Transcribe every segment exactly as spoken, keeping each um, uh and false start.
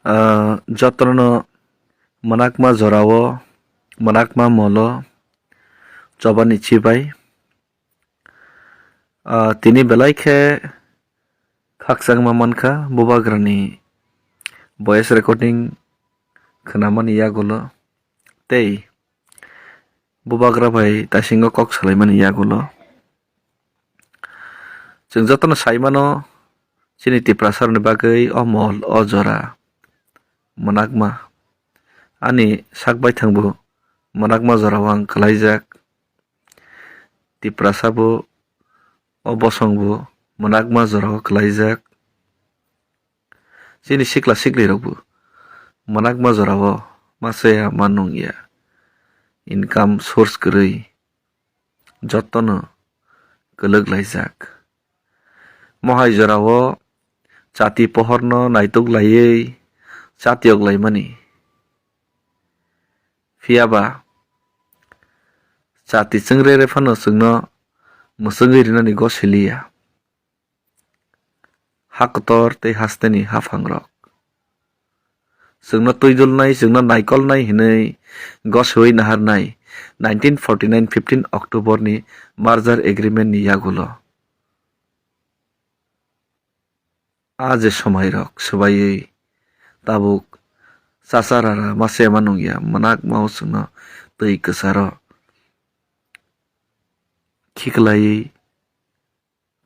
ah, jotono mwnakma jorao, mwnakma molo chobani chibai. Ah, tini belai khe khakchangma mankha bubagrani voice recording khnamani yagulo tei bubagra bai taisingo kok salaimani yagulo. Chwng jotono sai mano, chini Tiprasarokni bagwi o mol, o jora mwnakma. Ani sak baithangbo mwnakma jorao ang kwlaijak. Tiprasa bo, o bosong bo mwnakma jorao kwlaijak. Chini sikla siklirokbo mwnakma jorao ma chaya ma nungya, income source kwrwi jotono kwlwk laijak. Mohai jorao chati pohorno naituk laiwi chatiyok laimani. Phiyaba chati chwngre re phano chwngno mwchwngwi rinani gosiliya. Ha kotor tei hasteni haphangrok. Chwngno twidulnai, chwngno naikolnai hinwi gosiwi naharnai nineteen forty nine fifteen October ni merger agreement ni yagulo. A je somairok swbaiwi tabuk chacha rara ma chema nungya, mwnakma o chwngno twi kwcharo khiklaiwi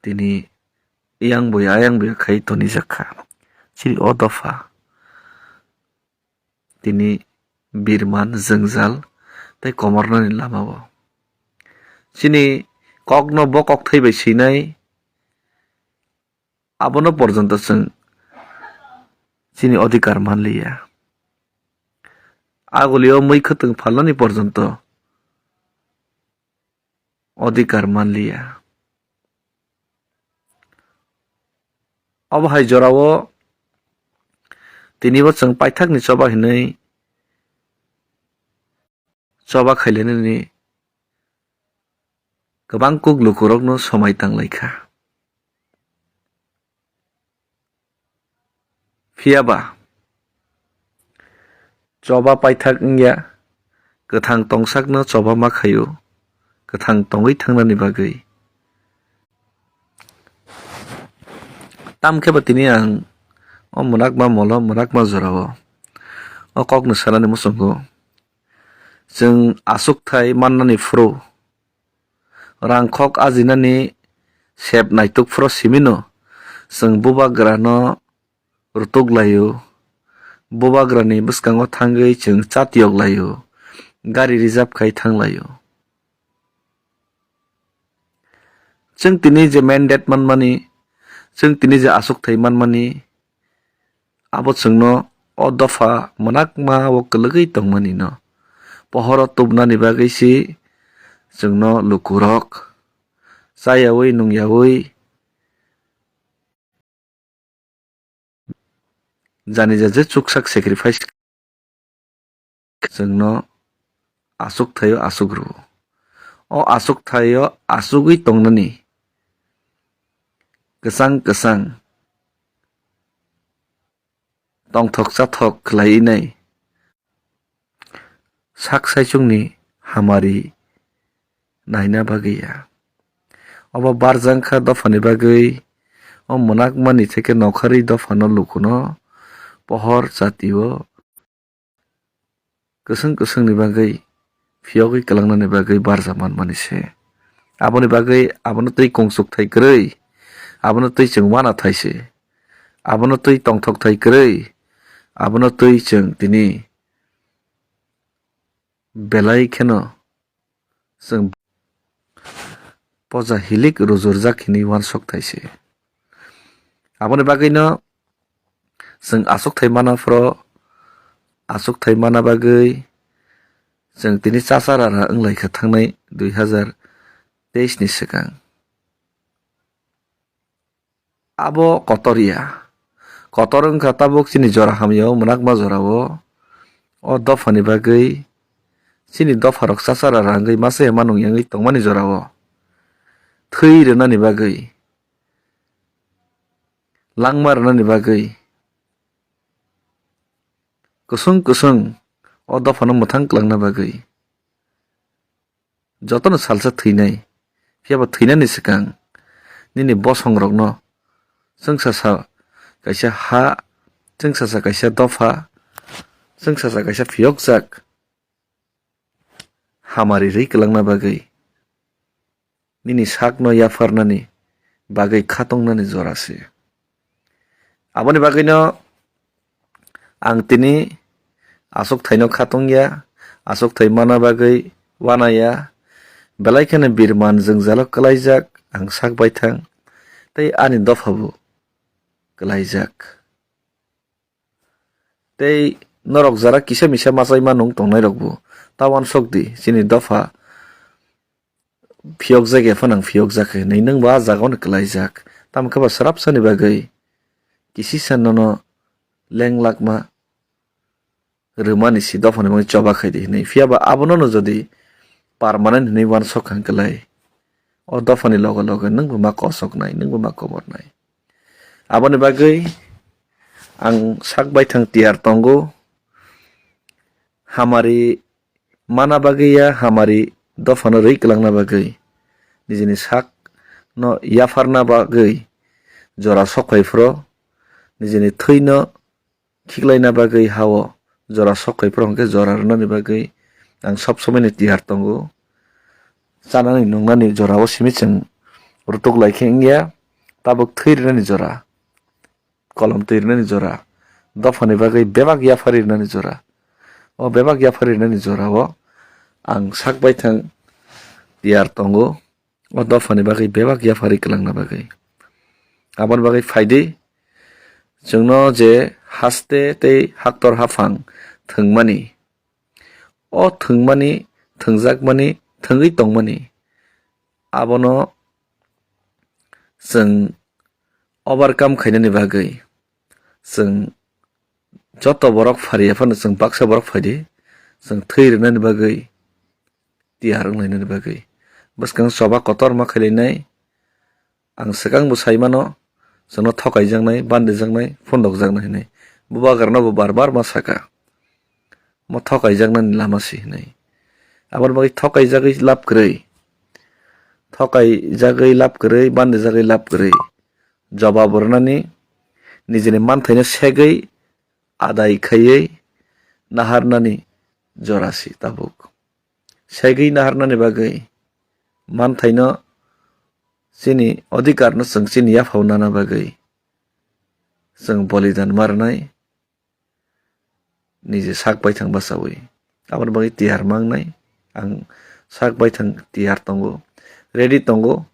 tini yang boya ayang boya khai tonijak kha. Chini o dopha tini birman, jwngjal tei komornani lamao. Chini kokno bo kokthai bai swinai, abono porjonto chwng chini odhikar manliya. Agulio mui khwtwng phalnani porjonto odhikar manliya. Obo hai jorao tinibo chwng paithakni choba hinwi choba khailainani kwbang kuk lukurokno somai tanglaikha. Phiyaba choba paithak wngya, kwthang tongsakno choba ma khaio, kwthang tongwi thangnani bagwi. Tamkhe ba tini ang o mwnakma molo, mwnakma jorao o kokno sanani muchungo. Chwng achukthai mannani phuru, rangkhok ajinani sep naituk phuru simino chwng bubagrano rutuk laio, bubagrani bwskango thangwi chwng chatiyok laio, gari reserve khai thang laio. Chwng tini je mandate manmani, chwng tini je achukthai manmani, abo chwngno o dopha mwnakma o kwlwgwi tongmani no pohoro tubnani bagwi si chwngno lukurok chayawi nungyawi jani ja je chuksak sacrifice chwngno achuk thaio achuk rwo. O achuk thaio achugwi tongnani kwchang kwchang tongthok chathok khlaiwi nai sak saichungni hamari naina bagwi ya. Obo barjang kha dophani bagwi, o mwnakmani theke nokharwi dophano lukuno pohor chatio kwswng kwswngni bagwi phiyogwi kwlangnani bagwi barja manmani se. Aboni bagwi abono twi kongchukthai kwrwi, abono twi chwng uanathai se, abono twi tongthokthai kwrwi, abono twi chwng tini belai kheno chwng poja hilik rujurjak hinwi uansuk thai se. Aboni bagwino chwng achukthai mana phoro, achukthai mana bagwi chwng tini chacha rara wnglaikha thangnai dui hazar teis ni swkang. Abo kotor ya. Kotor wngkha tabuk chini jora hamya o, mwnakma jora o. O dophani bagwi chini dopharok chacha rara wngwi masa ya manung yangwi tongmani jora o. Thwi rwnani bagwi, langma rwnani bagwi, kwswng kwswng o dophano mwthang kwlangna bagwi. Jotono salsa thwinai, phiyaba thwinani swkang nini bosongrokno chwngsasa kaisa ha, chwngsasa kaisa dopha, chwngsasa kaisa phiyokjak hamari rwi kwlangna bagwi, nini sakno yapharnani bagwi khatungnani jora se. Aboni bagwino ang tini achukthaino khatungya, achukthaimana bagwi wanaya, belai kheno birman jwngjalo kwlaijak ang sak baithang tei ani dophabo kwlaijak. Tei norok jara kisa misa machai manung tongnairokbo ta uansuk di, chini dopha phiyokjak ya phano ang phiyokjak khe hwnwi nwng bo ah jagao no kwlaijak. Tamo khe ba swrapsani bagwi kisisa nono lenglakma rwmani si dophani bagwi choba khaidi hwnwi. Phiyaba abono no jodi permanent hwnwi uansuk kha hwnkhe lai, o dophani loge loge nwngbo ma kosoknai, nwngbo ma komornai. Aboni bagwi ang sak baithang tiyar tongo. Hamari mana bagwi ya, hamari dophano rwi kwlangna bagwi, nijini sakno yapharna bagwi jora sok phai phro, nijini thwino khiklaina bagwi hao jora sok phai phro hwnkhe jora rwnani bagwi ang sob somoino tiyar tongo. Chanani nungnani jorao simi chwng rutuk lai khe wngya, tabuk thwi rwnani jora, kolom twi rwnani jora, dophani bagwi bebak yaphari rwnani jora. O bebak yaphari rwnani jorao ang sak baithang tiyar tongo, o dophani bagwi bebak yaphari kwlangna bagwi. Aboni bagwi phaidi, chwngno je haste tei haktor haphang thwngmani, o thwngmani, thwngjakmani, thwngwi tongmani, abono chwng overcome khainani bagwi, chwng joto borok phariya phano chwng baksa borok phaidi, chwng thwi rwnani bagwi, tiyar wnglainani bagwi. Bwskang choba kotor ma khailainai, ang swkang bo sai mano, chwngno thokaijaknai, bandijaknai, phundokjaknai hwnwi. Bubagrano bo bar bar ma saka, mo thokaijaknani lama si hwnwi. Aboni bagwi thokaijagwi lab kwrwi, thokaijagwi lab kwrwi, bandijagwi lab kwrwi, jobab rwnani, nijini manthaino segwi adai khaiwi naharnani jora si tabuk. Segwi naharnani bagwi manthaino, chini odhikarno chwng chini yaphao nana bagwi chwng bolidan ma rwnai, nije sak baithang bachaui. Aboni bagwi tiyar mangnai, ang sak baithang tiyar tongo, ready tongo.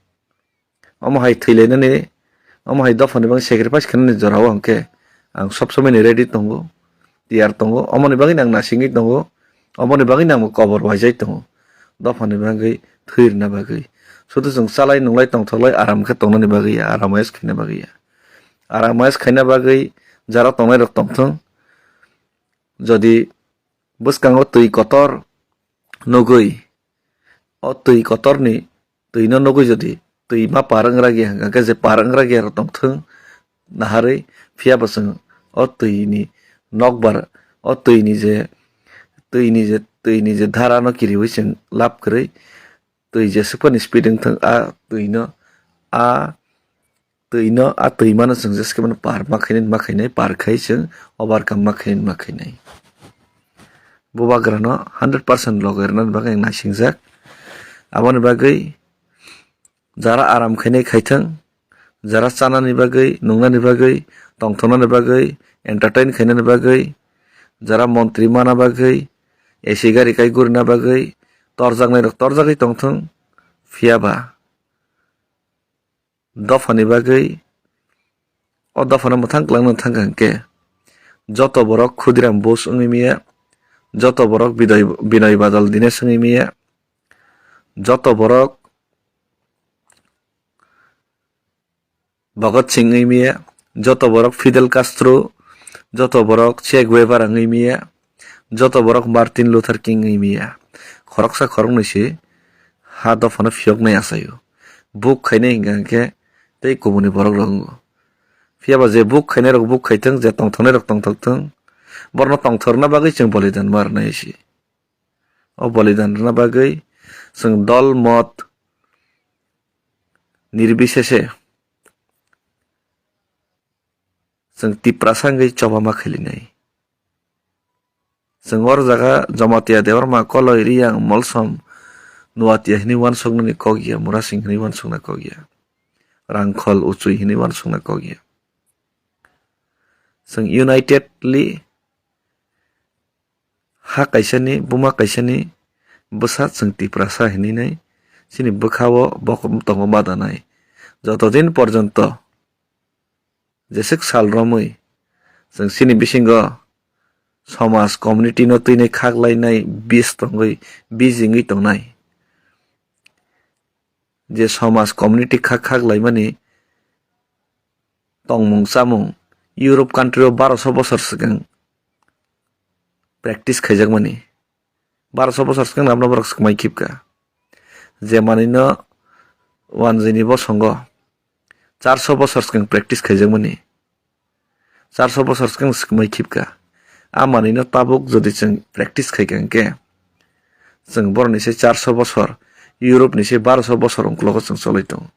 Omo hai thwilainani, omo hai dophani bagwi sacrifice khainani jorao hwnkhe ang sob somoini ready tongo, tiyar tongo. Omoni bagwino ang nasingwi tongo, omoni bagwino ang kobor waijai tongo. Dophani bagwi thwi rwna bagwi. Sudu chwng chalai nunglai tongthoklai aram khe tongnani bagwi ya, aram ayes khaina bagwi ya. Aram ayes khaina bagwi jara tongnairok tongthung. Jodi bwskango twi kotor nugwi, o twi kotorni twino nugwi jodi twi ma par wngra gya hwnkha khe, je par wngra gya rok tongthung naharwi, phiya bo chwng o twini nokbar, o twini je, twini je, twini je dharano kiriwi chwng lab kwrwi, twi jeswk phani speed wngthung, a twino, a twino, a twimano chwng jeswk phano par ma khainai, ma khainai, par khai chwng overcome ma khainai, ma khainai. Bubagrano hundred percent loge rwnani bagwi ang naisingjak. Aboni bagwi jara aram khainai khaithung, jara chanani bagwi, nungnani bagwi, tongthoknani bagwi, entertain khainani bagwi, jara montri mana bagwi, A C gari kai gurina bagwi torjaknairok torjagwi tongthung. Phiya ba dophani bagwi, o dophano mwthang kwlangna thangkha hwnkhe, joto borok Khudiram Bose wngwi maya, joto borok Bidoy-, Binoy Badal Dinesh wngwi maya, joto borok Bhagat Singh wngwi maya, joto borok Fidel Castro, joto borok Che Guevara wngwi maya, joto borok Martin Luther King wngwi maya. Khoroksa khoroknwi se ha dophano phiyoknai achaio. Buk khainai hwnkha hwnkhe tei kubuni borok rok wngo. Phiya ba je buk khainai rok buk khaithung, je tongthoknai rok tongthokthung, Borokno tongthorna bagwi chwng bolidan ma rwnai se. O bolidan rwna bagwi chwng dol mot nirbisese chwng Tiprasa wngwi choba ma khilinai. Chwng or jaga Jamatia, Debbarma, Koloi, Riyang, Molsom, Nuatia hinwi uansuknani kok ya, Murasing hinwi uansukna kok ya, Rangkhol, Uchui hinwi uansukna kok ya. Chwng unitedly ha kaisani, buma kaisani bwsa chwng Tiprasa hinwi nai chini bwkhao bo tongo ma danai. Jotodin porjonto jeswk sal romwi chwng chini bisingo somaj community no twinai khaklainai bis tongwi, bijingwi tongnai. Je somaj community khak khaklaimani tongmung chamung Europe country o baroso bosor swkang practice khaijakmani. Baroso bosor swkang namno borok swkmai khibka. Je manwino wanjwini bosongo charso bosor swkang practice khaijakmani. Charso bosor swkang swkmai khibka. A manwino tabuk jodi chwng practice khaikha hwnkhe, chwng borokni se charso bosor, Europe ni se baroso bosor ungklogo chwng cholai tongo.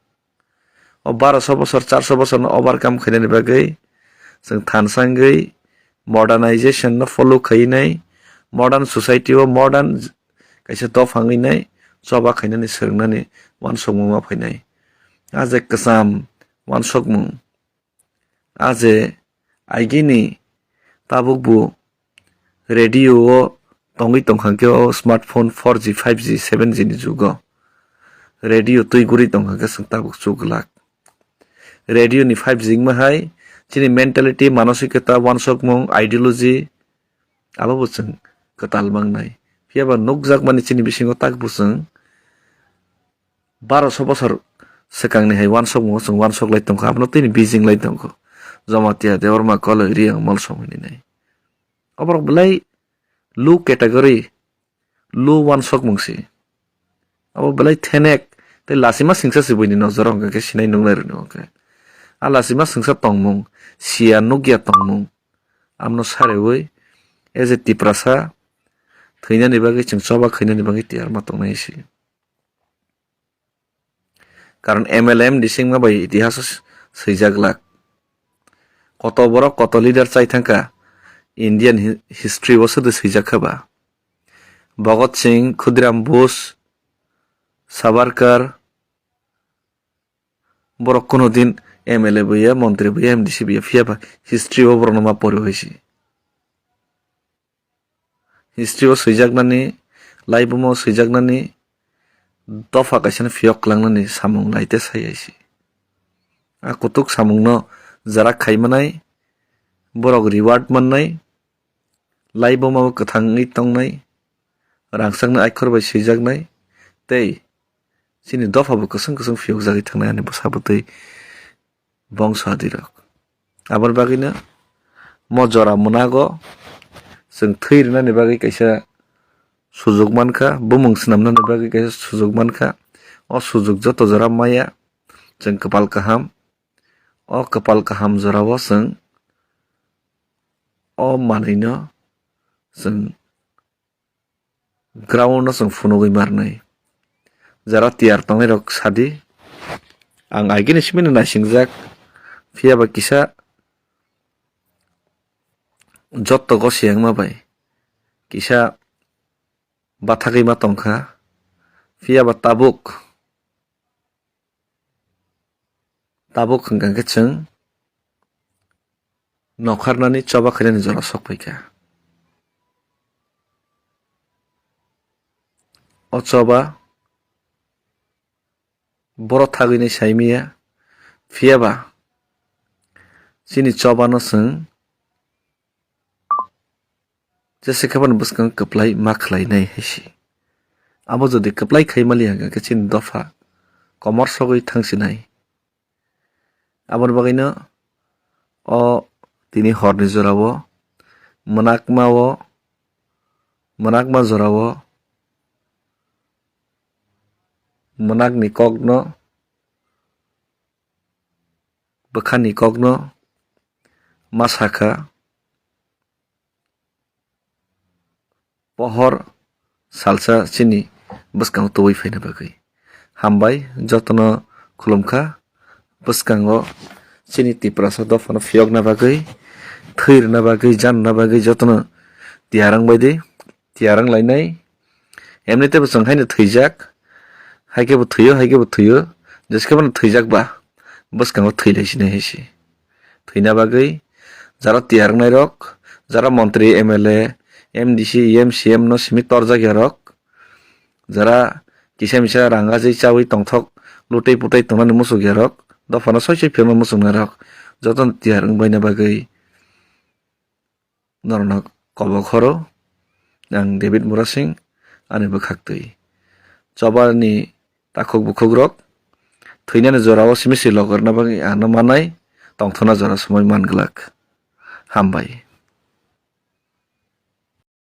O baroso bosor, charso bosorno overcome khainani bagwi chwng thansa wngwi modernization no follow khainai, modern society o modern kaisa dopha wngwi nai choba khainani, swrwngnani uansukmung ma phainai. A je kwcham uansukmung, a je agini tabuk bo radio o tongwi tongkha khe o smartphone four G, five G, seven G ni jugo radio twi guri tongkha khe chwng tabuk chuk glak. Radio ni five G wngma hai chini mentality, manosikota, uansukmung, ideology abo bo chwng kwtal mangnai. Phiya ba nukjakmani chini bisingo tak bo chwng baroso bosor swkangni hai uansukmungo chwng uansuk lai tongkha, abono twini bijing lai tongkha. Jamatia, Debbarma, Koloi, Riyang, Molsom hinwi nai. Oborok belai low category, low uansukmung se. Abo belai thenek tei lachima singsa se buini nojoro hwnkha khe sinai nuknai rwni hwnkhe. A lachima singsa tongmung, siya nukya tongmung, amno sareui as a Tiprasa thwinani bagwi, chwng choba khainani bagwi tiyar ma tongnai se. Karon M L A M D C wngma bai itihaso swijak glak. Koto borok, koto leader chai thangkha Indian hi-, history o, sodo swijak kha ba? Bhagat Singh, Khudiram Bose, Savarkar, borok kuno din M L A bo ya, montri bo ya, M D C bo ya, phiya ba history o borokno ma pori hai se. History o swijaknani, laibumo swijaknani dopha kaisano phiyok kwlangnani samung lai te sai hai se. A kutuk samungno jara khai manai, borok reward mannai, laibumo kwthangwi tongnai, rangchakni aikhor bai swijaknai, tei chini dopha bo kwchwng kwchwng phiyokjagwi thangnai ani bwsa bwtwi bongso adirok. Aboni bagwino mo jora mwnago chwng thwi rwnani bagwi kaisa sujuk mankha, bumung swnamnani bagwi kaisa sujuk mankha. O sujuk joto jora maya chwng kwpal kaham, o kwpal kaham jorao chwng o manwino chwng ground no chwng phunugwi marnai. Jara tiyar tongnai rok sadi, ang agini simino naisingjak, phiya ba kisa jotto gosiyangma bai kisa bathagwi ma tongkha, phiya ba tabuk Tabuk hwnkha khe chwng nokharnani choba khainani jora sok phaikha. O choba borok thagwini saimaya, phiyaba chini chobano chwng jesa khe bono bwskango kwplai ma khlainai hai se. Abo jodi kwplai khai mali hwnkha khe chini dopha komor sogwi thangsinai. Aboni bagwino o tini horni jorao mwnakma o, mwnakma jorao mwnakni kokno, bwkhani kokno ma sakha. pohor salsa chini bwskango tubui phaina bagwi. Hambai jotono khulumkha, bwskango chini Tiprasa dophano phiyokna bagwi, thwi rwna bagwi, janna bagwi jotono tiyar wng bai di, tiyar wng lainai. Emni teibo chwng haino thwijak, hai khe bo thwiyo, hai khe bo thwiyo, jeskhe bono thwijak ba, bwskango thwi lai sinai hai se. Thwina bagwi jara tiyar wngnai rok, jara montri, M L A, M D C, E M, C M no simi torjak ya rok, jara kisa misa rang ajai chawi tongthok, lutei putei tongnani muchuk ya rok, dophano soi soi phirma muchungnai rok, jotono tiyar wng baina bagwi norokno kobok horo. Ang David Murasing, ani bwkhaktwi. Chobani takhuk bukhuk rok thwinani jorao simi si logorna bagwi ano manai, tongthokna jora somoi man glak. Hambai.